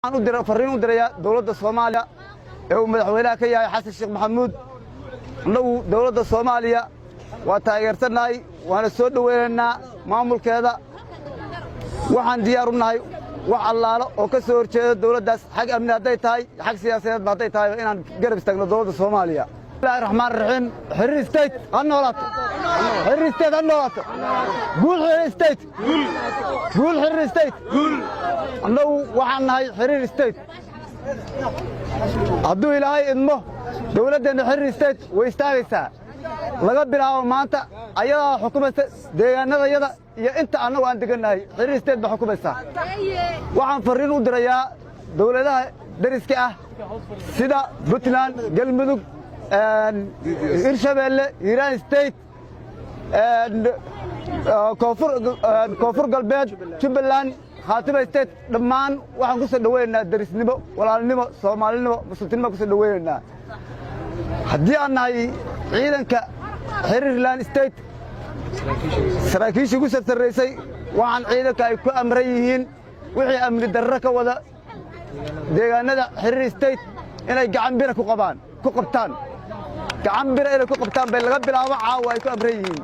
Waxaan u dira farriin u dirayaa dowladda Soomaaliya ee uu madaxweynaha ka yahay Xasan Sheekh Maxamuud. Annagu dowladda Soomaaliya waa taageersannahay, waana soo dhoweynaynaa maamulkeeda. Waxaan diyaar u nahay wax allaalo oo ka soo horjeeda dowladdaas, xag amni hadday tahay, xag siyaasadeedba hadday tahay, inaan garab istaagno dowladda Soomaaliya. Bismillahi raxmaan raxiim. Xiriir State ha noolaato! Xiriir State ha noolaato! Guul Xiriir State! Guul Xiriir State! Annagu waxaan nahay Xiriir State. Hadduu Ilaahay idmo, dowladdeenna Xiriir State way istaagaysaa laga bilaabo maanta. Ayadaa xukumaysa deegaanadayada iyo inta annagu aan degannahay. Xiriir State ba xukumaysaa. Waxaan farriin u dirayaa dowladaha deriska ah sida Puntland, Galmudug, Hirshabeelle, Hiiraan State, Koonfur Galbeed, Jubbaland, Khaatima State. Dhammaan waxaan ku soo dhoweynaynaa derisnimo, walaalnimo, Soomaalinimo, muslimiinimo ku soo dhoweynaynaa. Haddii aan nahay ciidanka Xiriirland State, saraakiishii ku sarsarraysay, waxaan ciidanka ay ku amran yihiin wixii amni darro ka wada deegaanada Xiriir State inay gacan bira ku qabaan, ku qabtaan. Gacan bira inay ku qabtaan bay laga bilaabo caawa ay ku amran yihiin.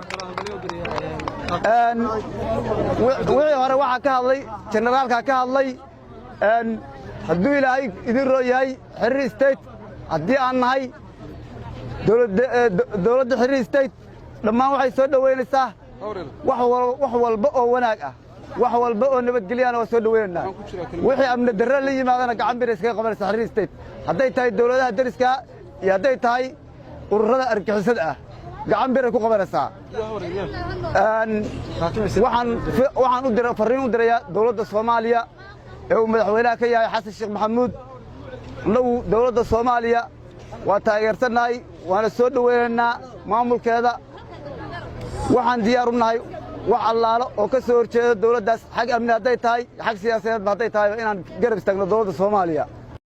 Wixii hore waxaa ka hadlay generaalkaa ka hadlay. Hadduu Ilaahay idin roo yahay, Xiriir State haddii aan nahay, dowladda Xiriir State dhammaan waxay soo dhoweynaysaa wax walba oo wanaag ah, wax walba oo nabadgelyana waa soo dhoweynaynaa. Wixii amni darro la yimaadana gacan bira iskaga qabanaysa Xiriir State, hadday tahay dowladaha deriskaa iyo hadday tahay ururada argixisada ah, gacan biray ku qabanaysaa. Waxaan u dira farriin u dirayaa dowladda Soomaaliya ee uu madaxweynaha ka yahay Xasan Sheekh Maxamuud. Annagu dowladda Soomaaliya waa taageersannahay, waana soo dhoweynaynaa maamulkeeda. Waxaan diyaar u nahay wax allaalo oo ka soo horjeeda dowladdaas, xag amni hadday tahay, xag siyaasadeedba hadday tahay, inaan garab istaagno dowladda Soomaaliya.